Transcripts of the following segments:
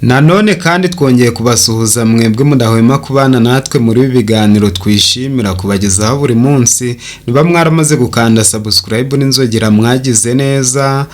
Nanone kandi twongeye kubasuhuza mwebwe mudahwema kubana natwe muri ibi biganiro twishimira kubagezaho buri munsi. Niba mwaramaze gukanda subscribe n'inzogera, mwagize neza.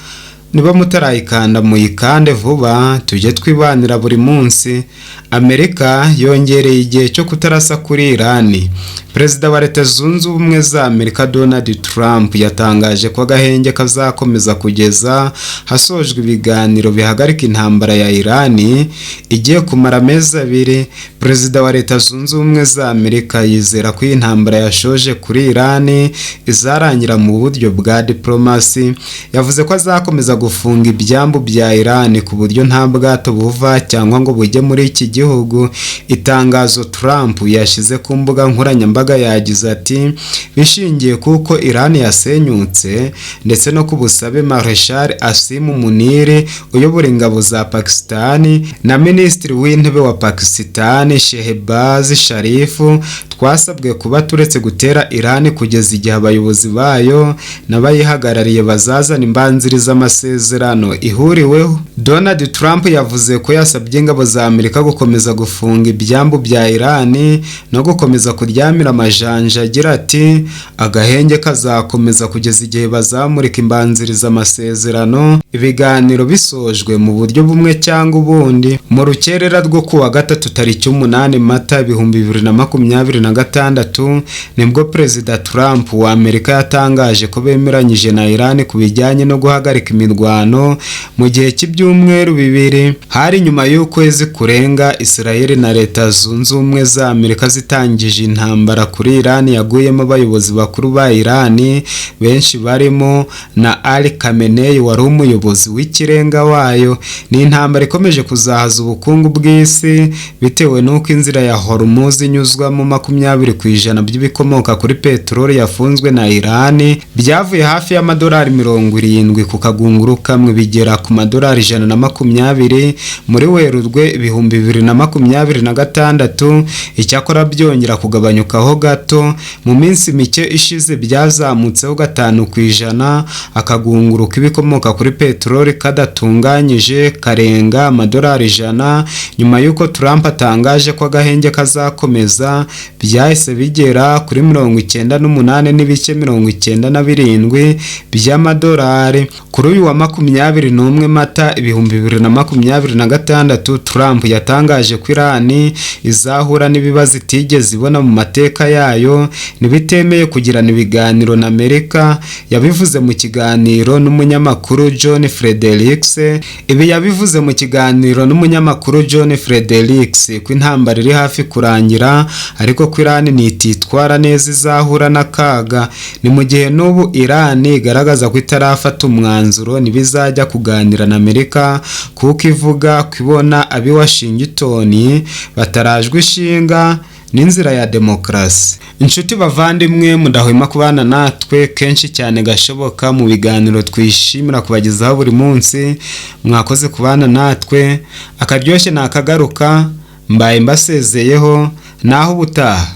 Niba mutarayikanda, muyikande vuba tujye twibanira buri munsi. Amerika yongereye igihe cyo kutarasa kuri Irani. Perezida wa Leta Zunze Ubumwe za Amerika, Donald Trump, yatangaje ko agahenge kazakomeza kugeza hasojwe ibiganiro bihagarika intambara ya Irani igiye kumara amezi 2. Perezida wa Leta Zunze Ubumwe za Amerika yizera ko iyi ntambara yashoje kuri Irani izarangira mu buryo bwa diplomasi. Yavuze ko azakomeza gufunga ibyambu bya Irani ku buryo nta bwato buva cyangwa ngo bujye muri iki gihugu. Itangazo Trump yashyize ku mbuga nkoranyambaga yagize ati: "Bishingiye kuko Iran yasenyutse ndetse no ku busabe Marshal Asim Munir uyobora ingabo za Pakistan na Minisitiri w'Intebe wa Pakistan Shehbaz Sharif, twasabwe kuba turetse gutera Iran kugeza igihe abayobozi bayo n'abayihagarariye bazazana imbanzirizamasezerano ihuriweho." Donald Trump yavuze ko yasabye ingabo za Amerika gukomeza gufunga ibyambu bya Iran no gukomeza kuryamira amajanja, agira ati: "Agahenge kazakomeza kugeza igihe bazamurika imbanzirizamasezerano, ibiganiro bisojwe mu buryo bumwe cyangwa ubundi." Mu rukerera rwo kuwa gatatu tariki 8 Mata 2026, nibwo Perezida Trump wa Amerika yatangaje ko bemeranyije na Iran ku bijyanye no guhagarika imirwano mu gihe cy'ibyumweru 2. Hari nyuma y'ukwezi kurenga Israel na Leta Zunze Ubumwe za Amerika zitangije intambara kuri Iran yaguyemo abayobozi bakuru ba Iran benshi, barimo na Ali Khamenei wari umuyobozi w'ikirenga wayo. Ni intambara ikomeje kuzahaza ubukungu bw'isi bitewe n'uko inzira ya Hormuz inyuzwamo 20% by'ibikomoka kuri peteroli yafunzwe na Iran. Byavuye hafi y'amadolari 70 ku kagunguru kamwe bigera ku madolari 120 muri Werurwe 2026. Icyakora byongera kugabanyukaho gato mu minsi mike ishize, byazamutseho 5%. Akagunguru k'ibikomoka kuri peteroli kadatunganyije karenga amadolari 100. Nyuma y'uko Trump atangaje ko agahenge kazakomeza, byahise bigera kuri 98.97 by'amadolari. Kuri uyu wa 21 Mata 2026, Trump yatangaje ko Iran izahura n'ibibazo itigeze ibona mu mateka yayo ntibitemeye kugirana ibiganiro na Amerika. Yabivuze mu kiganiro n'umunyamakuru John Fredericks. Ibi yabivuze mu kiganiro n'umunyamakuru John Fredericks ko intambara iri hafi kurangira, ariko ko Iran nititwara neza izahura n'akaga. Ni mu gihe n'ubu Iran igaragaza ko itarafata umwanzuro ntibizajya kuganira na Amerika, kuko ivuga ko ibona ab'i Washington batarajwe ishinga n'inzira ya demokarasi. Inshuti bavandimwe mudahwema kubana natwe kenshi cyane gashoboka mu biganiro twishimira kubagezaho buri munsi, mwakoze kubana natwe. Akaryoshye ni akagaruka. Mbaye mbasezeyeho, naho ubutaha.